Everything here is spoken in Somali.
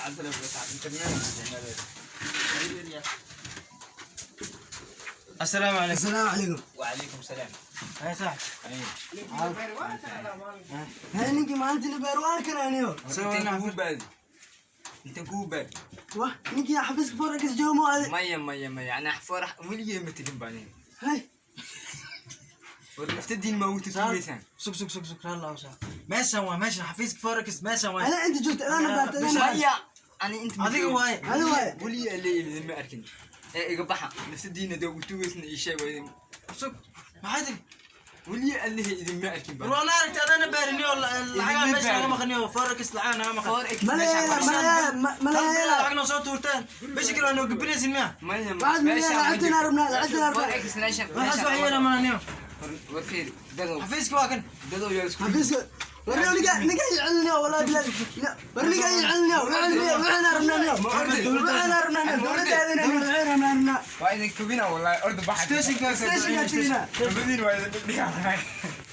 Internet. Assalaamu calaykum. Assalaamu calaykum. وعليكم السلام. Hay saaxib. Hay, ninkii maalintii beer waa kan aniyo. Intan kugu baadi, intan kugu baadi. Wah, ninkii xafiiska forex joogo adi. Maya, maya, maya, anaa farax weligay ma tegin baan. Hay. War naftadiin ma ugu tutugeysaan? Sug, sug, sug, sug, raalli ahow saaxib. Meeshan waa meeshan xafiiska forex, meeshan waa. Ana inta joogta, ana baarta, ana. Maya, ani inta ma Adiga joogin. waaye. Adiga waaye. Weligay alle idin ma arkin ee iga baxa. Naftadiina dee ugu tugeysna ii sheeg, waa idin. Sug, maxay tiri? Weligay allehe idin ma arkin War baan. waan aragtay, adana baariniyo lacagaa meesha naga maqaniyo, forex lacagaa naga maqan. Forex. Maleela, maleela, maleela. Lacag noo soo tuurteen, bisha kale waa noo gabinaysin miya? Maya. Waxaad maleela, lacagtina rabnaa, lacagtina rabnaa. Forex meesha. Waxaas wax yeela mananiyo. War fiiri dadow. Xafiiska waa kan. Dadow yaa isku. Xafiiska war ninka, ninka yecelniyo, wallahi billahi. War ninka yecelniyo, waxaan rabnaa niyo. Waxaan rabnaa niyo, dowladda aadina niyo, waxaan rabnaa. Waa idin kubina wallahi, orda baxa. Stationka. Stationka tigina. Labadiin waa idin dhigdhigaa wallahi.